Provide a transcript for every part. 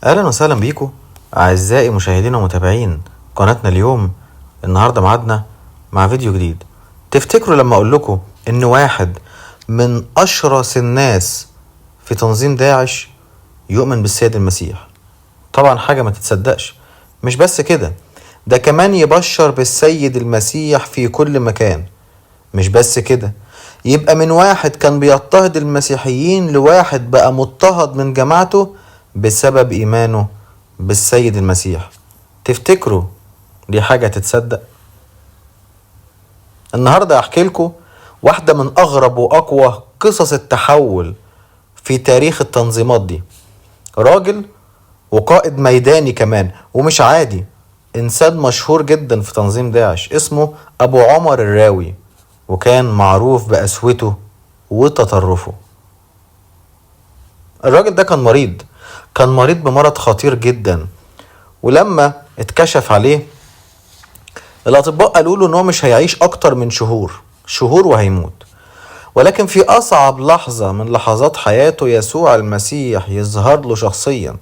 اهلا وسهلا بيكم اعزائي مشاهدينا ومتابعين قناتنا. اليوم النهارده ميعادنا مع فيديو جديد. تفتكروا لما اقول لكم ان واحد من اشرس الناس في تنظيم داعش يؤمن بالسيد المسيح؟ طبعا حاجة ما تتصدقش. مش بس كده، ده كمان يبشر بالسيد المسيح في كل مكان. مش بس كده، يبقى من واحد كان بيضطهد المسيحيين لواحد بقى مضطهد من جماعته بسبب إيمانه بالسيد المسيح. تفتكروا دي حاجة تتصدق؟ النهاردة أحكي لكم واحدة من أغرب وأقوى قصص التحول في تاريخ التنظيمات دي. راجل وقائد ميداني كمان، ومش عادي، إنسان مشهور جدا في تنظيم داعش، اسمه أبو عمر الراوي، وكان معروف بقسوته وتطرفه. الراجل ده كان مريض، كان مريض بمرض خطير جدا، ولما اتكشف عليه الأطباء قالوا له إن هو مش هيعيش أكتر من شهور، شهور وهيموت. ولكن في أصعب لحظة من لحظات حياته يسوع المسيح يظهر له شخصيا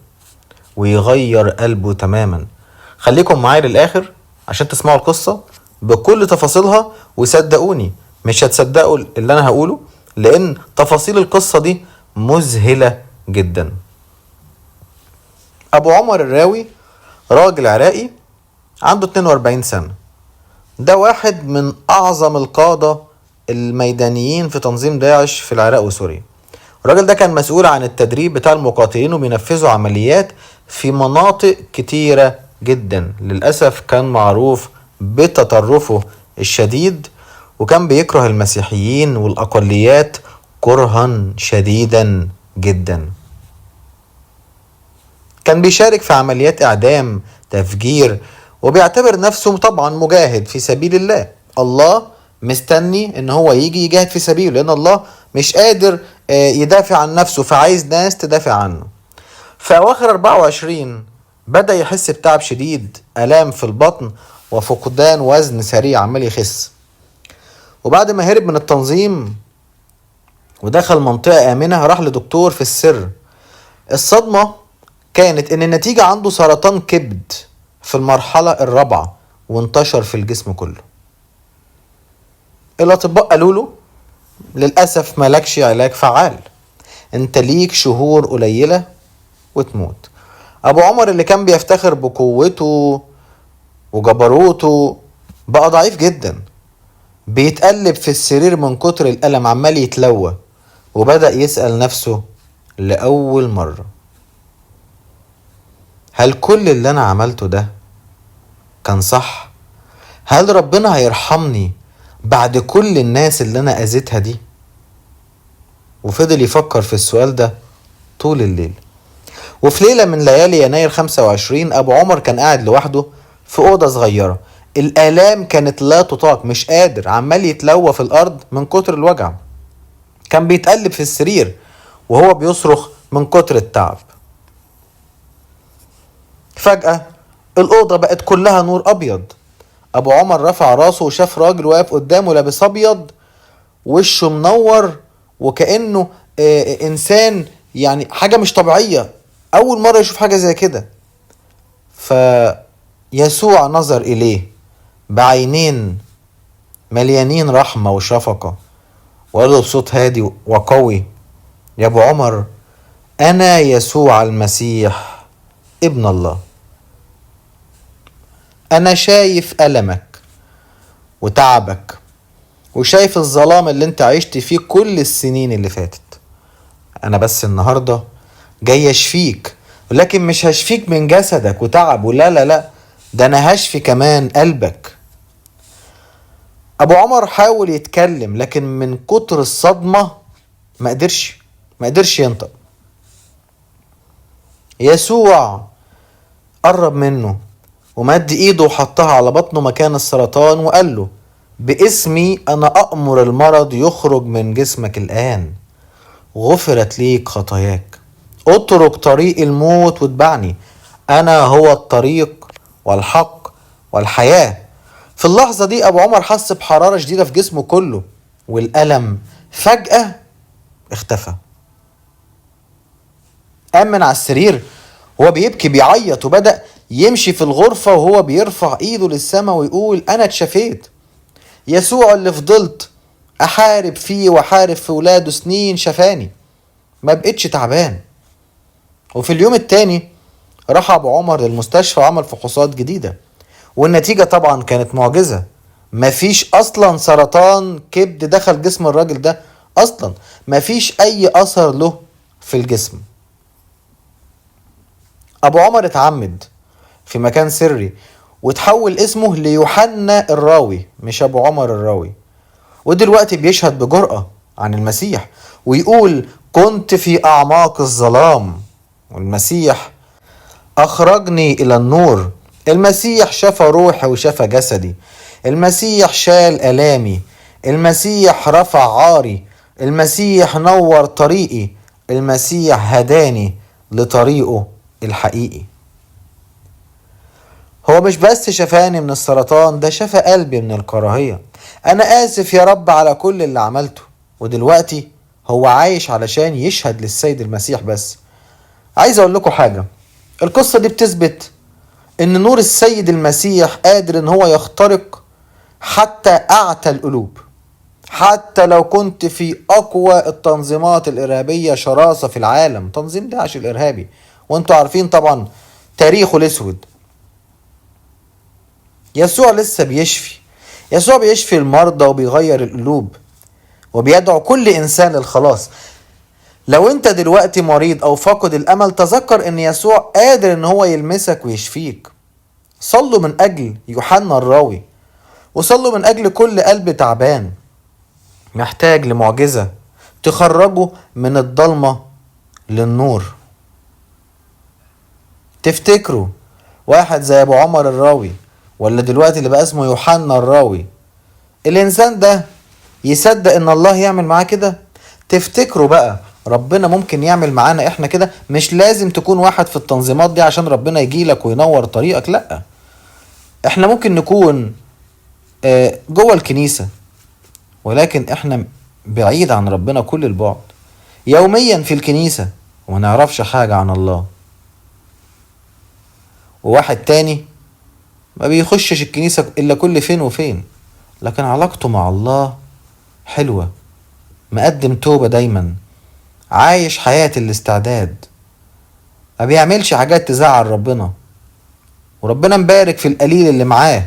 ويغير قلبه تماما. خليكم معايا للآخر عشان تسمعوا القصة بكل تفاصيلها، وصدقوني مش هتصدقوا اللي أنا هقوله، لأن تفاصيل القصة دي مذهلة جدا. أبو عمر الراوي راجل عراقي عنده 42 سنة. ده واحد من أعظم القادة الميدانيين في تنظيم داعش في العراق وسوريا. الراجل ده كان مسؤول عن التدريب بتاع المقاتلين وبينفذوا عمليات في مناطق كتيرة جدا. للأسف كان معروف بتطرفه الشديد، وكان بيكره المسيحيين والأقليات كرها شديدا جدا. كان بيشارك في عمليات إعدام، تفجير، وبيعتبر نفسه طبعا مجاهد في سبيل الله. الله مستني ان هو يجي يجاهد في سبيله، لان الله مش قادر يدافع عن نفسه، فعايز ناس تدافع عنه. في اواخر 24 بدأ يحس بتعب شديد، آلام في البطن وفقدان وزن سريع، عمال يخس. وبعد ما هرب من التنظيم ودخل منطقة آمنة، راح لدكتور في السر. الصدمة كانت ان النتيجة عنده سرطان كبد في المرحلة الرابعة، وانتشر في الجسم كله. الأطباء قالوا له للأسف مالكش علاج فعال، انت ليك شهور قليلة وتموت. أبو عمر اللي كان بيفتخر بقوته وجبروته بقى ضعيف جدا، بيتقلب في السرير من كتر الألم، عمال يتلوى. وبدأ يسأل نفسه لأول مرة، هل كل اللي أنا عملته ده كان صح؟ هل ربنا هيرحمني بعد كل الناس اللي أنا أذيتها دي؟ وفضل يفكر في السؤال ده طول الليل. وفي ليلة من ليالي يناير 25، أبو عمر كان قاعد لوحده في أوضة صغيرة. الآلام كانت لا تطاق، مش قادر، عمال يتلوى في الأرض من كتر الوجع. كان بيتقلب في السرير وهو بيصرخ من كتر التعب. فجأة الأوضة بقت كلها نور أبيض. أبو عمر رفع راسه وشاف راجل واقف قدامه لابس أبيض، وشه منور، وكأنه إنسان، يعني حاجة مش طبيعية، أول مرة يشوف حاجة زي كده. فيسوع نظر إليه بعينين مليانين رحمة وشفقة، وقال له بصوت هادي وقوي، يا أبو عمر، أنا يسوع المسيح ابن الله. أنا شايف ألمك وتعبك، وشايف الظلام اللي انت عشت فيه كل السنين اللي فاتت. أنا بس النهاردة جاي أشفيك، ولكن مش هشفيك من جسدك وتعب، ولا لا لا، ده أنا هشفي كمان قلبك. أبو عمر حاول يتكلم، لكن من كتر الصدمة ما قدرش ينطق. يسوع قرب منه ومد ايده وحطها على بطنه مكان السرطان، وقال له باسمي انا أأمر المرض يخرج من جسمك الآن، غفرت ليك خطاياك، اترك طريق الموت واتبعني، انا هو الطريق والحق والحياة. في اللحظة دي ابو عمر حس بحرارة شديدة في جسمه كله، والألم فجأة اختفى. قام من على السرير وهو بيبكي بيعيط، وبدأ يمشي في الغرفة وهو بيرفع ايده للسماء ويقول انا اتشفيت. يسوع اللي فضلت احارب فيه واحارب في ولاده سنين شفاني، ما بقتش تعبان. وفي اليوم التاني راح ابو عمر للمستشفى وعمل فحوصات جديدة، والنتيجة طبعا كانت معجزة. مفيش اصلا سرطان كبد دخل جسم الراجل ده اصلا، مفيش اي اثر له في الجسم. ابو عمر اتعمد في مكان سري وتحول اسمه ليوحنا الراوي، مش ابو عمر الراوي. ودلوقتي بيشهد بجرأة عن المسيح ويقول كنت في اعماق الظلام والمسيح اخرجني الى النور. المسيح شفى روحي وشفى جسدي، المسيح شال آلامي، المسيح رفع عاري، المسيح نور طريقي، المسيح هداني لطريقه الحقيقي. هو مش بس شفاني من السرطان، ده شفى قلبي من الكراهية. أنا آسف يا رب على كل اللي عملته. ودلوقتي هو عايش علشان يشهد للسيد المسيح بس. عايز أقول لكم حاجة، القصة دي بتثبت إن نور السيد المسيح قادر إن هو يخترق حتى أعتى القلوب، حتى لو كنت في أقوى التنظيمات الإرهابية شراسة في العالم، تنظيم داعش الإرهابي، وانتوا عارفين طبعا تاريخه الأسود. يسوع لسه بيشفي، يسوع بيشفي المرضى وبيغير القلوب وبيدعو كل إنسان للخلاص. لو انت دلوقتي مريض أو فاقد الأمل، تذكر إن يسوع قادر إن هو يلمسك ويشفيك. صلوا من أجل يوحنا الراوي، وصلوا من أجل كل قلب تعبان محتاج لمعجزة تخرجه من الضلمة للنور. تفتكروا واحد زي أبو عمر الراوي، ولا دلوقتي اللي بقى اسمه يوحنا الراوي، الإنسان ده يصدق إن الله يعمل معاه كده؟ تفتكروا بقى ربنا ممكن يعمل معانا إحنا كده؟ مش لازم تكون واحد في التنظيمات دي عشان ربنا يجيلك وينور طريقك، لأ، إحنا ممكن نكون جوه الكنيسة، ولكن إحنا بعيد عن ربنا كل البعد، يوميا في الكنيسة وما نعرفش حاجة عن الله. وواحد تاني ما بيخشش الكنيسة إلا كل فين وفين، لكن علاقته مع الله حلوة، مقدم توبة دايما، عايش حياة الاستعداد، ما بيعملش حاجات تزعل ربنا، وربنا مبارك في القليل اللي معاه،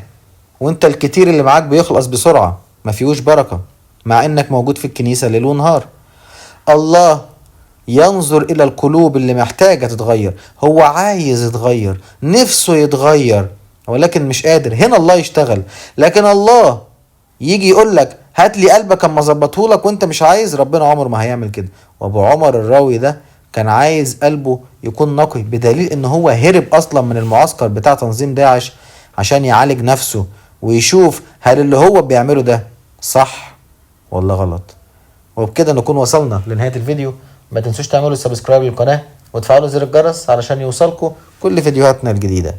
وانت الكتير اللي معاك بيخلص بسرعة، ما فيهوش بركة، مع انك موجود في الكنيسة ليل ونهار. الله ينظر الى القلوب اللي محتاجة تتغير، هو عايز يتغير، نفسه يتغير، ولكن مش قادر. هنا الله يشتغل. لكن الله يجي يقول لك هات لي قلبك اما اظبطه لك وانت مش عايز، ربنا عمره ما هيعمل كده. وابو عمر الراوي ده كان عايز قلبه يكون نقي، بدليل ان هو هرب اصلا من المعسكر بتاع تنظيم داعش عشان يعالج نفسه ويشوف هل اللي هو بيعمله ده صح ولا غلط. وبكده نكون وصلنا لنهاية الفيديو. ما تنسوش تعملوا subscribe للقناة وتفعلوا زر الجرس علشان يوصلكم كل فيديوهاتنا الجديدة.